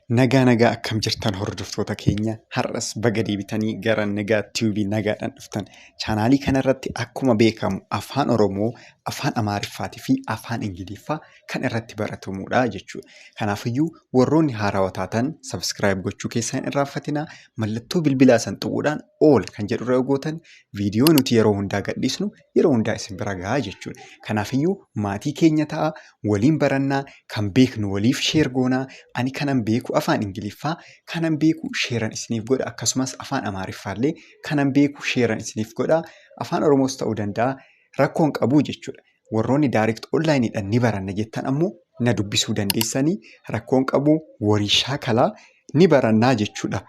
Nagaa nagaa, akkam jirtan hordoftoota keenya? Har'as baga deebitanii gara Nagaa Tube nagaadhaan dhuftan. Chaanaalii kanarratti akkuma beekamu Afaan Oromoo, Afaan Amaariffaatii fi Afaan Ingiliffaa kan irratti baratamudha jechuudha. Kanaafiyyuu warroonni haarawaa taatan subscribe gochuu keessan hin irraanfatinaa. Mallattoo bilbilaa san tuquudhaan all kan jedhu irra gootan, viidiyoo nuti yeroo hundaa gadhiisnu yeroo hundaa isin bira gahaa jechuudha. Kanaafiyyuu maatii keenya ta'a, waliin barannaa, kan beeknu waliif share goonaa. Ani kanan beeku Afaan Ingiliffaa kanan beeku share isiniif godha, akkasumas Afaan Amaariffaallee kanan beeku share isiniif godha. Afaan Oromoos ta'uu danda'a, rakkoon qabu jechuudha. Warroonni direct onlineidhaan ni baranna jettan ammoo na dubbisuu dandeessanii, rakkoon qabu, warii shaakalaa ni barannaa jechuudha.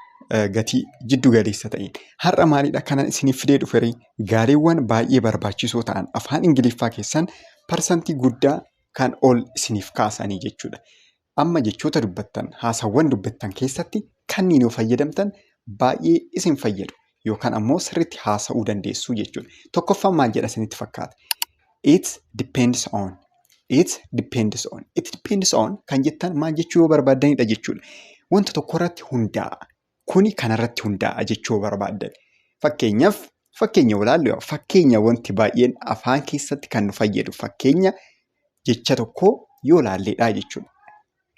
Gatii jiddu galeessa ta'een. Har'a maalidha kanan isiniif fidee dhufe? Gaaleewwan baay'ee barbaachisoo ta'an, Afaan Ingiliffaa keessan parsantii guddaa kan ol isiniif kaasanii jechuudha. Amma jechoota dubbattan, haasawwan dubbattan keessatti kanneen yoo fayyadamtan baay'ee isin fayyadu yookaan ammoo sirriitti haasa'uu dandeessu jechuudha. Tokkoffaan maal jedha isinitti fakkaata? It depends on. It depends on. It depends on kan jettan maal jechuu yoo barbaaddanidha jechuudha. Wanta tokko irratti hundaa'a. Kuni kanarratti hundaa'a jechuu yoo barbaaddan. Fakkeenyaaf, fakkeenya olaallu, fakkeenya wanti baay'een afaan keessatti kan nu fayyadu fakkeenya jecha tokkoo yoo ilaalledha jechuudha.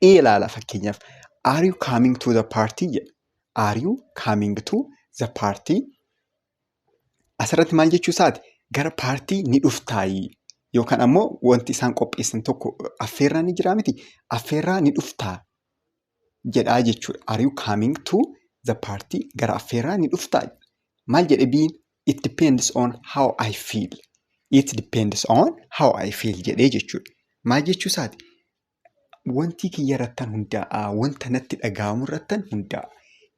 Ee, ilaala, fakkeenyaaf, "Are you coming to the party?" jedha. "Are you coming to the party?" Asirratti maal jechuu isaati? Gara paartii ni dhuftaayii? Yookaan ammoo wanti isaan qopheessan tokko affeerraa ni jiraa miti? Affeerraa ni dhuftaa jedhaa jechuudha. "Are you coming to the party?" Gara affeerraa ni dhuftaa? Maal jedhe B'n? "It depends on how I feel." "It depends on how I feel" jedhee jechuudha. Maal jechuu isaati? Wanti kiyya irrattan hundaa'a. Wanta natti dhaga'amu irrattan hundaa'a.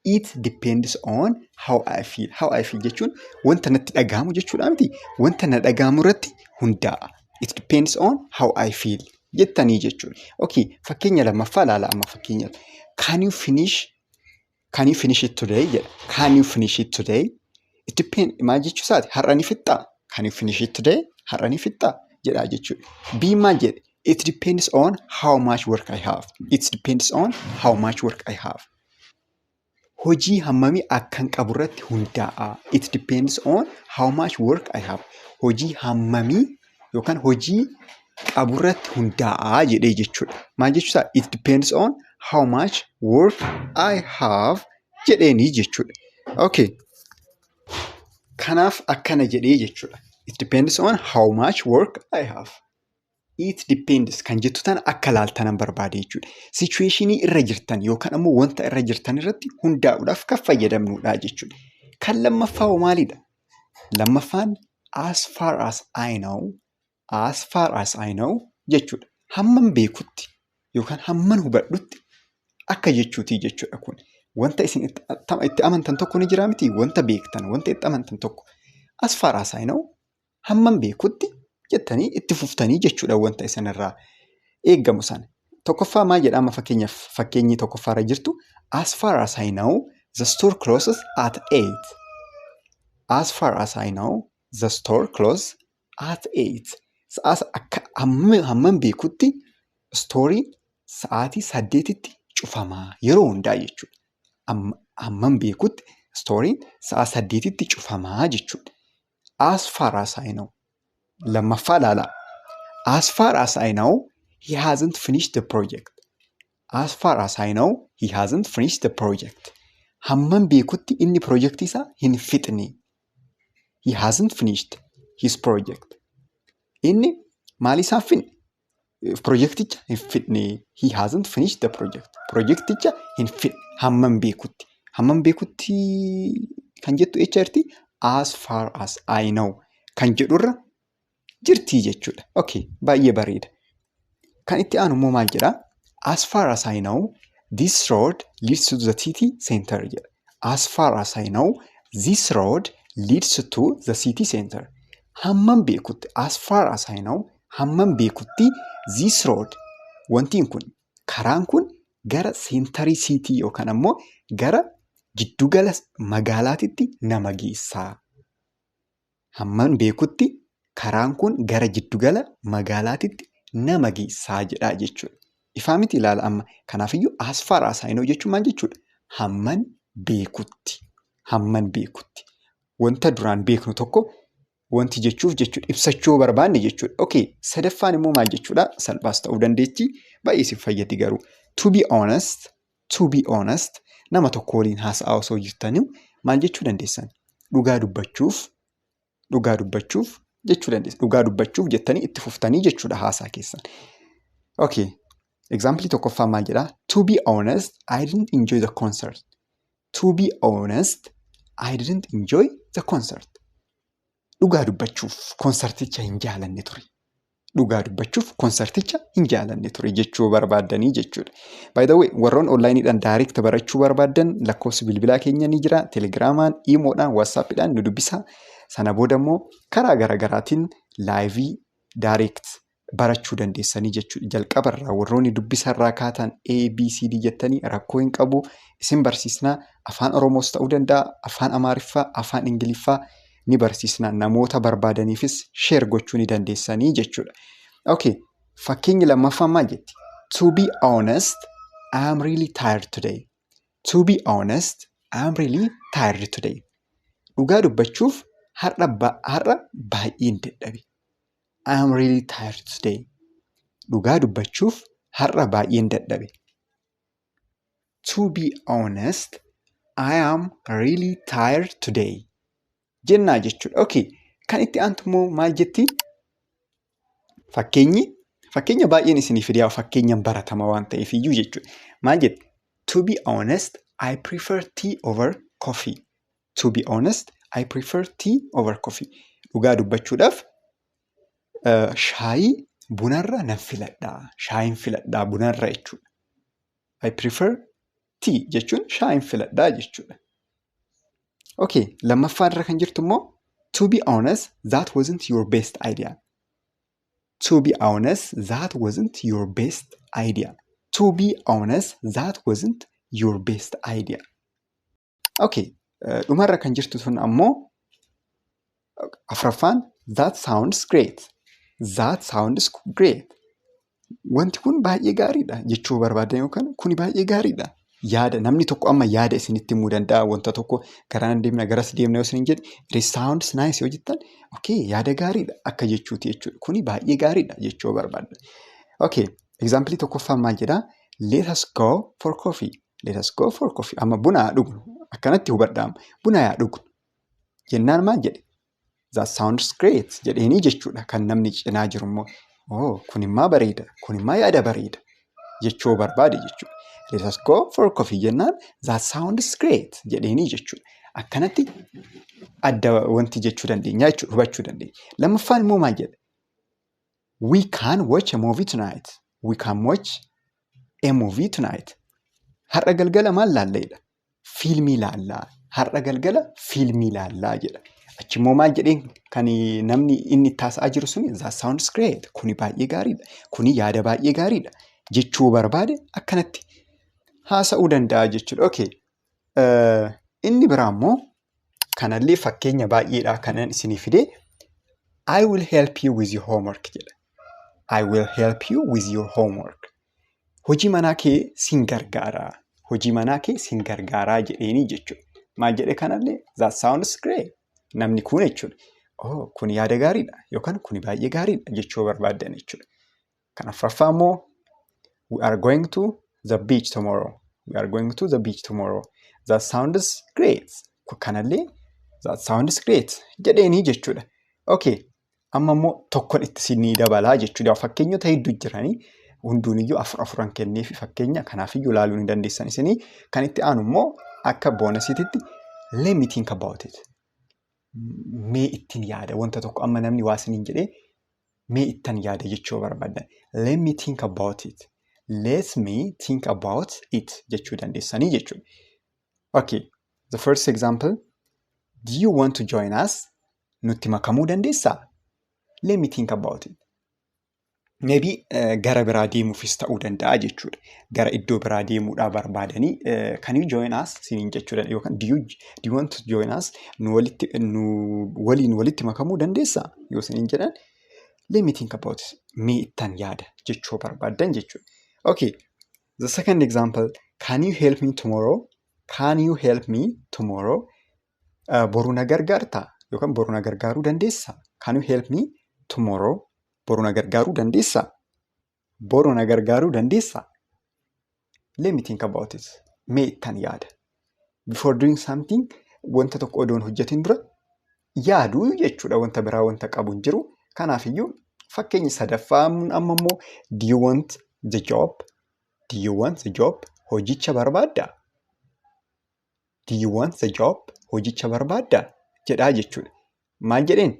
It depends on how I feel. How I feel jechuun wanta natti dhaga'amu jechuudha miti? Wanta na dhaga'amu irratti hundaa'a. "It depends on how I feel" jettanii jechuudha. Okay, fakkeenya lammaffaa ilaala amma fakkeenyaaf. Can you finish it today?" jedha. "Can you finish it today?" It depend, maal jechuu isaati? Har'a ni fixxaa? "Can you finish it today?" Har'a ni fixxaa jedhaa jechuudha. B maal jedhe? "It depends on how much work I have." It depends on how much work I have. Hojii hammamii akkan qabu irratti hundaa'a. It depends on how much work I have. Hojii hammamii yookaan hojii qabu irratti hundaa'a jedhee jechuudha. Maal jechuusaa? "It depends on how much work I have" jedheenii jechuudha. Okay. Kanaaf akkana jedhee jechuudha. It depends on how much work I have. "It depends" kan jettu tana akka laaltanan barbaade jechuudha. Situationii irra jirtan yookaan ammoo wanta irra jirtan irratti hundaa'uudhaaf kan fayyadamnudha jechuudha. Kan lammaffaa hoo maalidha? Lammaffaan "as far as I know", "as far as I know" jechuudha. Hamman beekutti yookaan hamman hubadhutti akka jechuutii jechuudha kun. Wanta isin itti amantan tokko ni jira miti? Wanta beektan, wanta itti amantan tokko, "as far as I know", hamman beekutti jettanii itti fuftanii jechuudha wanta isinirraa eeggamu sana. Tokkoffaa maal jedha amma fakkeenyaaf? Fakkeenyi tokkoffaarra jirtu, "As far as I know, the store closes at 8." As far as I know, the store closes at 8. Akka hamman beekutti storeiin sa'aatii 8tti cufamaa yeroo hundaa jechuudha. Hamman beekutti storeiin sa'a 8tti cufamaa jechuudha. As far as I know. Lammaffaa ilaalaa. "As far as I know, he hasn't finished the project." As far as I know, he hasn't finished the project. Hamman beekutti inni piroojeektii isaa hin fixne. He hasn't finished his project. Inni maal isaa hin fixne? Piroojeekticha hin fixne. He hasn't finished the project. Piroojeekticha hin fixne hamman beekutti. Hamman beekutti kan jettu eessa jirti? "As far as I know" kan jedhurra jirtii jechuudha. Okay, baay'ee bareeda. Kan itti aanu immoo maal jedhaa? "As far as I know, this road leads to the city center" jedha. "As far as I know, this road leads to the city center." Hamman beekutti, "as far as I know", hamman beekutti, "this road", wantiin kun, karaan kun gara centerii city yookaan ammoo gara giddugala magaalaatitti nama geessaa. Hamman beekutti karaan kun gara giddugala magaalaatitti nama geessaa jedhaa jechuudha. Ifaa miti ilaala amma. Kanaafiyyuu "as far as I know" jechuun maal jechuudha? Hamman beekutti. Hamman beekutti. Wanta duraan beeknu tokko wanti jechuuf jechuudha. Ibsachuu barbaanne jechuudha. Okay, sadaffaan immoo maal jechuudha? Salphaas ta'uu dandeechi. Baay'ee isin fayyadi garuu. To be honest, to be honest, nama tokko waliin haasa'aa osoo jirtanii maal jechuu dandeessan? Dhugaa dubbachuuf, dhugaa dubbachuuf jechuu dandeessan. Dhugaa dubbachuuf jettanii itti fuftanii jechuudha haasaa keessan. Okay. Example tokkoffaan maal jedhaa? "To be honest, I didn't enjoy the concert." "To be honest, I didn't enjoy the concert." Dhugaa dubbachuuf konsarticha hin jaalanne ture. Dhugaa dubbachuuf konsarticha hin jaalanne ture jechuu barbaaddanii jechuudha. By the way, warroon onlineiidhaan direct barachuu barbaaddan lakkoofsi bilbilaa keenya ni jira. Telegramaan, Imoodhaan, WhatsAppiidhaan nu dubbisaa. Sana booda immoo karaa garaagaraatiin live direct barachuu dandeessanii jechuudha. Jalqabarraa warroonni dubbisarraa kaatan A, B, C, D jettanii rakkoo hin qabu. Isin barsiisnaa. Afaan Oromoos ta'uu danda'a, Afaan Amaariffaa, Afaan Ingiliffaa ni barsiisna. Namoota barbaadaniifis share gochuu ni dandeessanii jechuudha. Okay, fakkeenyi lammaffaan maal jetti? "To be honest, I am really tired today." "To be honest, I am really tired today." Dhugaa dubbachuuf har'a baay'een dadhabe. I am really tired today. Dhugaa dubbachuuf har'a baay'een dadhabe. "To be honest, I am really tired today" jennaa jechuudha. Okay, kan itti aantu immoo maal jetti? Fakkeenyi fakkeenya baay'een isinii fide, fakkeenyaan baratama waan ta'eef iyyuu jechuudha. Maal jetti? "To be honest, I prefer tea over coffee." "To be honest, I prefer tea over coffee." Dhugaa dubbachuudhaaf shaayii bunarra nan filadhaa. Shaayiin filadhaa bunarra jechuudha. "I prefer tea" jechuun shaayiin filadhaa jechuudha. Okay, lammaffaa irra kan jirtu immoo "To be honest, that wasn't your best idea." "To be honest, that wasn't your best idea." "To be honest, that wasn't your best idea." Okay, dhumarra kan jirtu sun ammoo afuraffaan "That sounds great." "That sounds great." Wanti kun baay'ee gaariidha jechuu barbaadan yookaan kuni baay'ee gaariidha. Yaada namni tokko amma yaada isinitti himuu danda'a. Wanta tokko garana deemna, garas deemna yoo isiniin jedhe, "It sounds nice" yoo jettan, okay, yaada gaariidha akka jechuuti jechuudha. Kuni baay'ee gaariidha jechuu barbaadda. Okay, example tokkoffaan maal jedhaa? "Let us go for coffee." "Let us go for coffee." Amma buna haa dhugnu. Akkanatti hubadhaa. Buna haa dhugnu. Jennaan maal jedhe? "That sounds great" jedheenii jechuudha. Kan namni cinaa jiru immoo, "Oh, kunimmaa bareeda, kunimmaa yaada bareeda" jechuu barbaade jechuudha. "Let us go for coffee" jennaan "That sounds great" jedheenii jechuudha. Akkanatti adda wanti jechuu dandeenya jechuudha, hubachuu dandeenya. Lammaffaan immoo maal jedha? "We can watch a movie tonight." "We can watch a movie tonight." Har'a galgala maal laalleedha? Fiilmii laallaa. Har'a galgala fiilmii laallaa jedha. Achimmoo maal jedheen kan namni inni itti haasa'aa jiru suni? "That sounds great." Kuni baay'ee gaariidha. Kuni yaada baay'ee gaariidha jechuu barbaade akkanatti haasa'uu danda'a jechuudha. Okay. Inni biraa immoo kanallee fakkeenya baay'eedha kanan isinii fidee. "I will help you with your homework" jedha. "I will help you with your homework." Hojii manaa kee sin gargaaraa. Hojii manaa kee sin gargaaraa jedheenii jechuudha. Maal jedhe kanallee? "That sounds great." Namni kun jechuudha. Oh, kun yaada gaariidha yookaan kun baay'ee gaariidha jechuu barbaaddan jechuudha. Kan afuraffaa immoo "We are going to the beach tomorrow." "We are going to the beach tomorrow." "That sounds great." Kanallee "That sounds great" jedheenii jechuudha. Okay. Amma immoo tokkon itti sinii dabalaa jechuudha. Fakkeenyota hedduu jiranii hunduuniyyuu afur afuran kenneefi fakkeenya kanaafiyyuu ilaaluu ni dandeessan isinii. Kan itti aanu immoo akka bonusiititti "Let me think about it." Mee ittiin yaada, wanta tokko amma namni waa isiniin jedhee mee ittan yaada jechuu barbaaddan. "Let me think about it." "Let me think about it" jechuu dandeessanii jechuudha. Okay, the first example. "Do you want to join us?" Nutti makamuu dandeessaa? "Let me think about it." Maybe gara biraa deemuufis ta'uu danda'a jechuudha. Gara iddoo biraa deemuudhaa barbaadanii "Can you join us?" siniin jechuu danda'a yookaan Do you want to join us?" Nu walitti nu waliin walitti makamuu dandeessaa yoo siniin jedhan, "Let me think about it." Mee ittan yaada jechuu barbaaddan jechuudha. Okay, the second example, can you help me tomorrow? Can you help me tomorrow? Boru na gargaartaa? Yookaan boru na gargaaruu dandeessaa? Can you help me tomorrow? Boru na gargaaruu dandeessaa? Boru na gargaaruu dandeessaa? Let me think about it. Mee ittan yaada. Before doing something, wanta tokko odoon hojjetin dura yaaduu jechuudha, wanta biraa wanta qabu hin jiru. Kanaafiyyuu fakkeenyi sadaffaa amma immoo, do you want the job? Do you want the job? Hojicha barbaaddaa? Do you want the job? Hojicha barbaaddaa? Jedhaa jechuudha. Maal jedheen?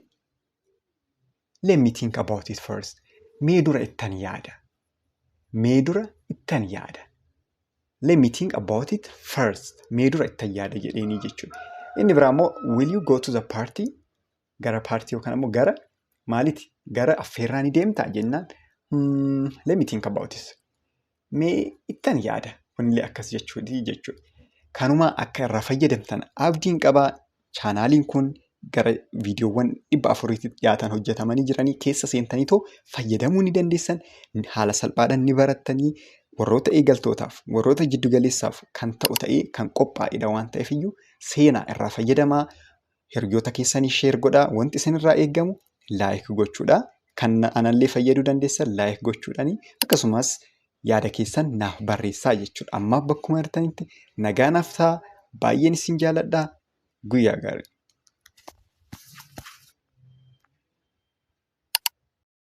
Let me think about it first. Mee dura ittan yaada. Mee dura ittan yaada. Let me think about it first. Mee dura ittan yaada jedheenii jechuudha. Inni biraa immoo, will you go to the party? Gara paartii yookaan immoo gara maaliiti? Gara affeerraa ni deemtaa jennaan, let me think about it. Mee ittan yaada. Kunillee akkas jechuuti jechuudha. Kanuma akka irraa fayyadamtan abdiin qabaa. Chaanaaliin kun gara viidiyoowwan 400tti dhiyaatan hojjetamanii jiranii, keessa seentaniitoo fayyadamuu ni dandeessan. Haala salphaadhaan ni barattanii, warroota eegaltootaaf, warroota jiddugaleessaaf kan ta'u ta'ee kan qophaa'edha waan ta'eef iyyuu seenaa irraa fayyadamaa. Hiriyoota keessanii share godhaa. Wanti isinirraa eeggamu like gochuudha. Kan anallee fayyaduu dandeessan like gochuudhaani, akkasumas yaada keessan naaf barreessaa jechuudha. Ammaaf bakkuma jirtanitti nagaa naaf ta'a. Baay'een isin jaaladha. Guyyaa gaarii.